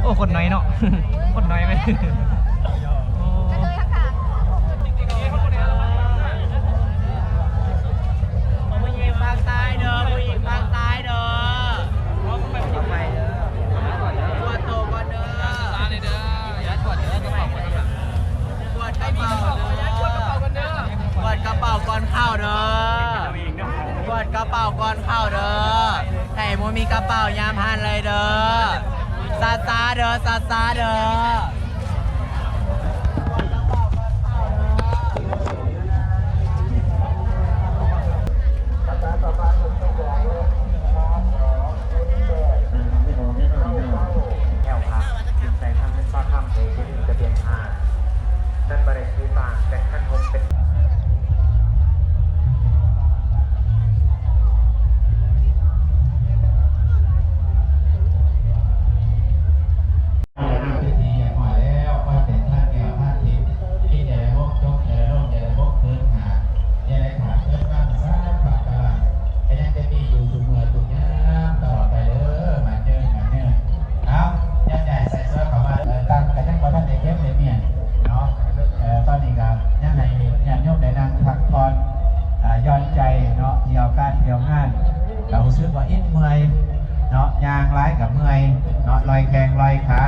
ໂອ້ ຄົນໜ້ອຍເນາະ ຄົນໜ້ອຍເວີຍ ໂອ້ ຜູ້ຍິງຝັ່ງຊ້າຍເດີ ຜູ້ຍິງຝັ່ງຊ້າຍເດີ ກວດໂຕກ່ອນເດີ ກວດກະເປົາເດີ ກວດກະເປົາກ່ອນເຂົ້າເດີ ກວດກະເປົາກ່ອນເຂົ້າເດີ ໃຜບໍ່ມີກະເປົາ ຍ່າງຜ່ານເລີຍເດີ ຊ້າໆເດີ ຊ້າໆເດີ. ແຖວພະ ຂຶ້ນໃສ່ທາງເງິນຟ້າຄຳ ເລກທະບຽນຫ້າ ເປັນບ້ານເລກທີບ້ານ ແປດພັນຫົກ ເປັນ ເປັນທີ່ຮຽບຮ້ອຍແລ້ວ ກໍເປັນທານແກ້ວທານທິບ ມີແຕ່ລະບົບຈົບ ແຕ່ລະລົມ ແຕ່ລະບົບເກີນຂາດ ຢ່າໄດ້ຂາດເກີນວັນ ສາທຸ ກະຍັງຈະມີຢູ່ທຸກເມື່ອທຸກຍາມຕະຫຼອດໄປເດີ ໝັ້ນຍືນ ໝັ້ນຍືນ. ເອົາ ຍັງໃຫຍ່ໃສ່ເສື້ອເຂົ້າມາເດີ ເອີ ຕັງກະຍັງບໍ່ທັນໄດ້ເກັບໄດ້ມ້ຽນເນາະ ເອີ ຕອນນີ້ກະຍັງໃຫ້ຍາດໂຍມໄດ້ນັ່ງພັກຜ່ອນ ອ່າ ຢ່ອນໃຈເນາະ ທ່ຽວການທ່ຽວງານ ກະຮູ້ສຶກວ່າອິດເມື່ອຍເນາະ ຍ່າງຫຼາຍກະເມື່ອຍເນາະ ລອຍແຂ້ງລອຍຂາ.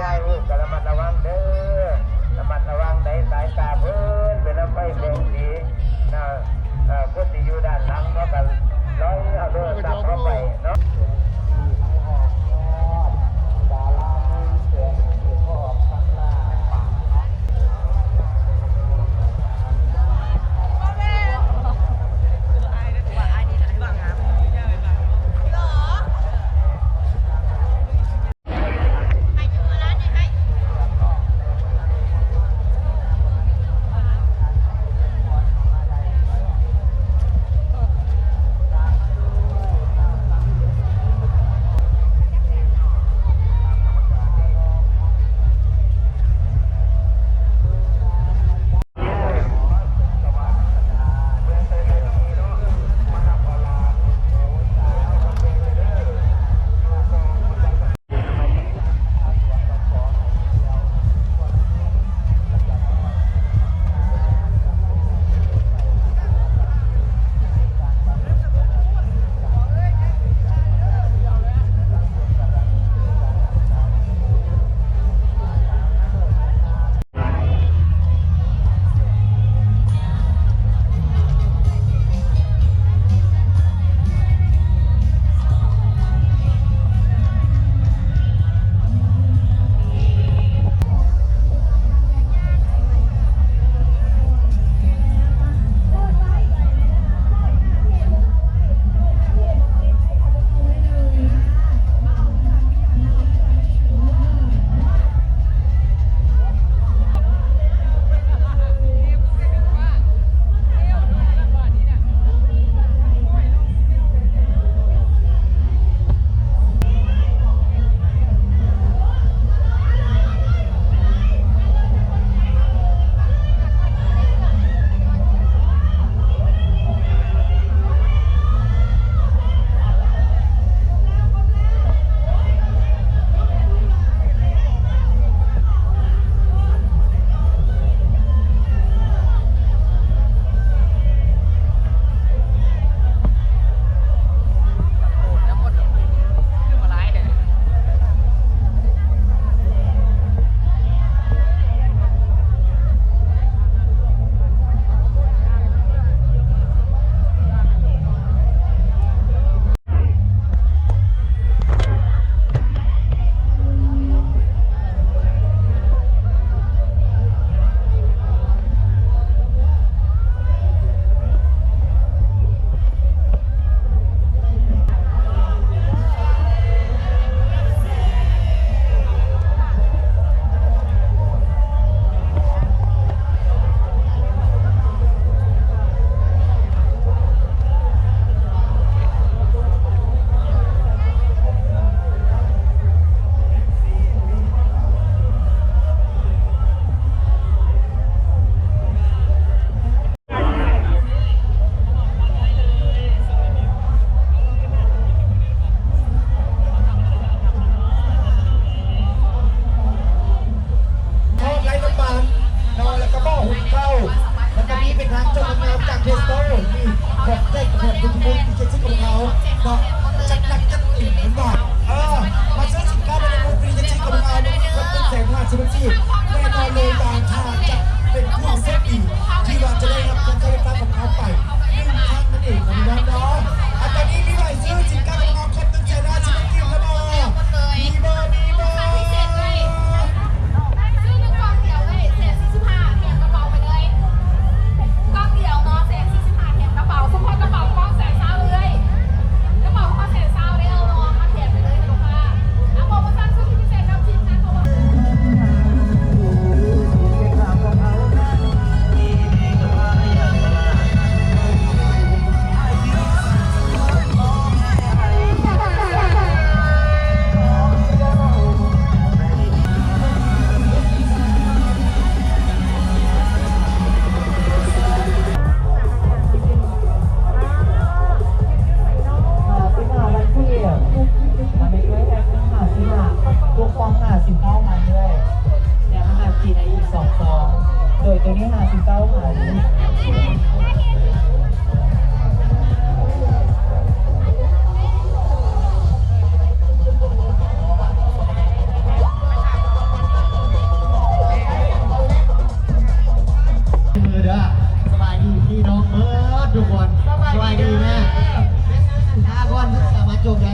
ຖ່າຍຮູບກໍລະມັດລະວັງເດີ ລະມັດລະວັງໃນສາຍຕາເພິ່ນ ເປັນນຳໄຟແສງສີນະ ເອີ ຄົນທີ່ຢູ່ດ້ານຫຼັງເຂົາກໍລອຍເອົາໂທລະສັບເຂົາໄປເນາະ. ເຮົາໄດ້ນ້ຳມັນເນາະ ແລ້ວກໍໝໍ້ຫຸງເຂົ້າ ແລ້ວກໍມີເປັນທາງເຈົ້າຂອງເຮົາຈາກເທສໂຕ ມີຂອງແຈກແຖມທຸກໆຄົນທີ່ເຈັດສິບຂອງເຮົາເນາະ ຈັດໜັກຈັດເຕັມເຫັນບໍ່? ເອີ ມາຊື້ສິນຄ້າໃນບູດ Free Agency ຂອງເຮົາ ມີຄວາມເປັນແສນຫ້າສິບພັນກີບ ແນ່ນອນເລີຍວ່າຖ້າຈະເປັນຜູ້ໂຊກດີທີ່ວ່າຈະໄດ້ຮັບເຄື່ອງໃຊ້ໄຟຟ້າຂອງເຮົາໄປໜຶ່ງທ່ານນັ້ນເອງເນາະ ພີ່ນ້ອງເນາະ. ອາ ຕອນນີ້ມີໃຜຊື້ສິນຄ້າຂອງເຮົາຄົບໜຶ່ງແສນຫ້າສິບພັນກີບແລ້ວບໍ່? ມີບໍ່? ມີບໍ່? ຊື້ໜຶ່ງກ່ອງດຽວເລີຍ ແສນສີ່ສິບຫ້າ ແຖມກະເປົາໄປເລີຍ ກ່ອງດຽວເນາະ ແສນສີ່ສິບຫ້າ ແຖມກະເປົາ ສະເພາະກະເປົາກະເປົາແສນຊາວເລີຍ ກະເປົາກະເປົາແສນຊາວເດີ. ໂຈກໃດ